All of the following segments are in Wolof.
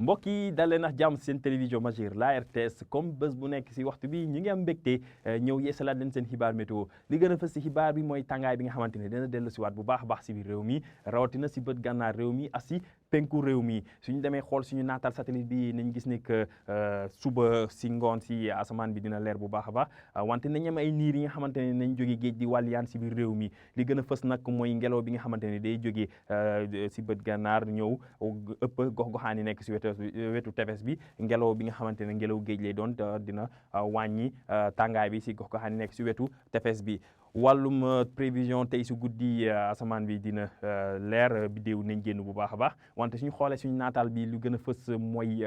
mbokk yi dal leen ak jàmm seen télévision majeure la RTS comme bés bu nekk si waxtu bi ñu ngi am mbégte ñëw yeesalaat leen seen xibaar météo li gën a fës si xibaar bi mooy tàngaay bi nga xamante ne dina dellu si waat bu baax a baax si biir réew mi rawatina si bët gànnaar réew mi ak si penku réew mi suñu demee xool suñu naataal satellite bi nañ gis ne que suba si ngoon si asamaan bi dina leer bu baax a baax wante nañ am ay niir yi nga xamante ne nañ jóge géej di wàlliyaan si biir réew mi li gën a fës nag mooy ngelaw bi nga xamante ne day jóge si bët gànnaar ñëw ëpp gox-goxaan yi nekk si wetu tefes bi ngelaw bi nga xamante ne ngelaw géej lay doon dina wàññi tàngaay bi si gox-goxaan yi nekk si wetu tefes bi wàllum prévision tey si guddi asamaan bi dina leer biddéew nañ génn bu baax a baax wante suñu xoolee suñu naataal bi lu gën a fës mooy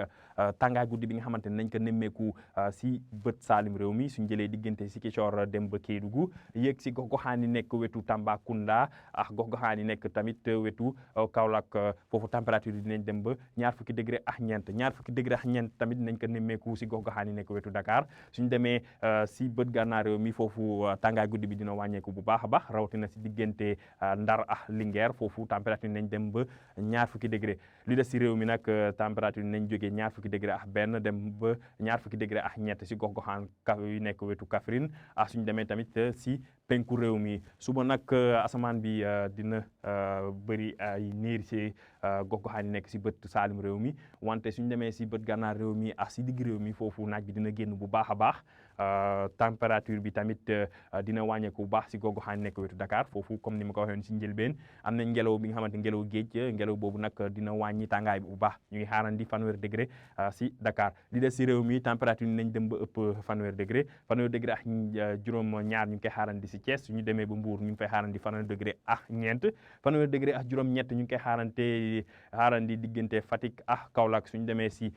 tàngaay guddi bi nga xamante ne nañ ko nemmeeku si bët saalim réew mi suñ jëlee diggante si Ziguinchor dem ba Kédougou yéeg si gox-goxaan yi nekk wetu Tambacounda ak gox-goxaan yi nekk tamit wetu Kaolack foofu température yi dinañ dem ba ñaar fukki degré ak ñeent tamit nañ ko nemmeeku si gox-goxaan yi nekk wetu Dakar suñ demee si bët gànnaar réew mi foofu tàngaay guddi bi dina wàññeeku bu baax a baax rawatina si diggante Ndar ak Linguère foofu température nañ dem ba ñaar fukki degré li des si réew mi nag température nañ jógee ñaar fukki degré ak benn dem ba ñaar fukki degré ak ñett si gox-goxaan yu nekk wetu Kaffrine ak suñ demee tamit si penku réew mi suba nag asamaan bi dina bëri ay niir si gox-goxaan yi nekk si bët saalim réew mi wante suñ demee si bët gànnaar réew mi ak si digg réew mi foofu naaj bi dina génn bu baax a baax température bi tamit dina wàññeeku bu baax si gox-goxaan yi nekk wetu Dakar foofu comme ni ma ko waxee si njëlbeen am nañ ngelaw bi nga xamante ngelaw géej ngelaw boobu nag dina wàññi tàngaay bi bu baax ñu ngi xaarandi fanweer degré si Dakar li des si réew mi température nañ dem ba ëpp fanweer degré ak juróom ñaar ñu ngi koy xaarandi si Thiès suñu demee ba Mbour ñu ngi fay xaarandi fanweer degré ak ñeent fanweer degré ak juróom ñett ñu ngi koy xaarandi diggante Fatick ak Kaolack suñu demee si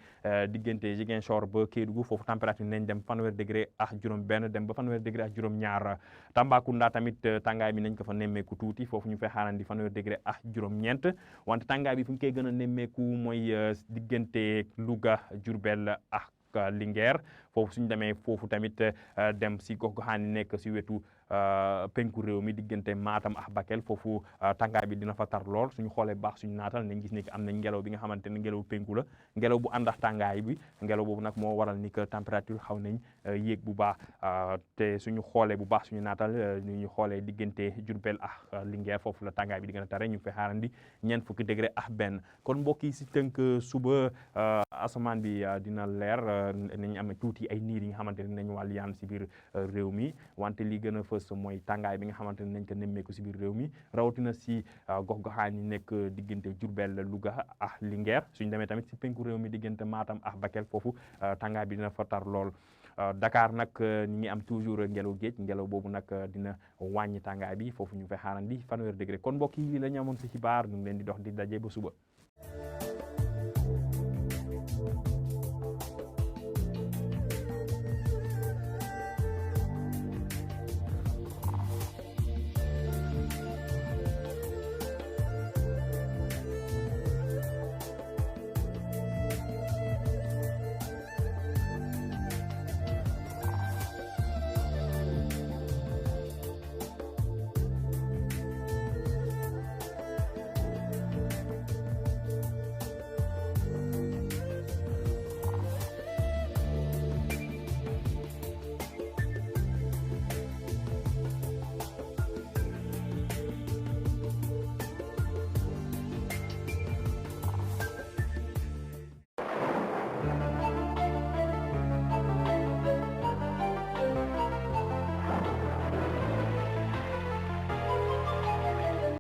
diggante Ziguinchor ba Kédougou foofu température nañ dem fanweer degré ak juróom benn dem ba fanweer degré ak juróom ñaar Tambacounda tamit tàngaay bi nañ ko fa nemmeeku tuuti foofu ñu fay xaarandi fanweer degré ak juróom ñeent wante tàngaay bi fu ñu koy gën a nemmeeku mooy diggante Louga Diourbel ak Linguère foofu suñu demee foofu tamit dem si gox-goxaan yi nekk si wetu penku réew mi diggante Matam ak Bakel foofu tàngaay bi dina fa tar lool suñu xoolee baax suñu naatal nañ gis ne am nañ ngelaw bi nga xamante ne ngelaw penku la ngelaw bu ànd ak tàngaay bi ngelaw boobu nag moo waral ni que température xaw nañ yéeg bu baax te suñu xoolee bu baax suñu naatal ñu xoolee diggante Diourbel ak Linguère foofu la tàngaay bi di gën a tare ñu ngi fay xaarandi ñeent fukki degré ak benn kon mbokk yi si tënk suba asamaan bi dina leer nañ am tuuti ay niir yi nga xamante ne nañ wàlliyaan si biir réew mi wante li gën a fës mooy tàngaay bi nga xamante ne nañ ko nemmeeku si biir réew mi rawatina si gox-goxaan yi nekk diggante Diourbel Louga ak Linguère suñ demee tamit si penku réew mi diggante Matam ak Bakel foofu tàngaay bi dina fa tar lool Dakar nag ñi ngi am toujours ngelaw géej ngelaw boobu nag dina wàññi tàngaay bi foofu ñu fay xaarandi fanweer degré kon mbokk yi la ñu amoon si xibaar ñu ngi leen di dox di daje ba suba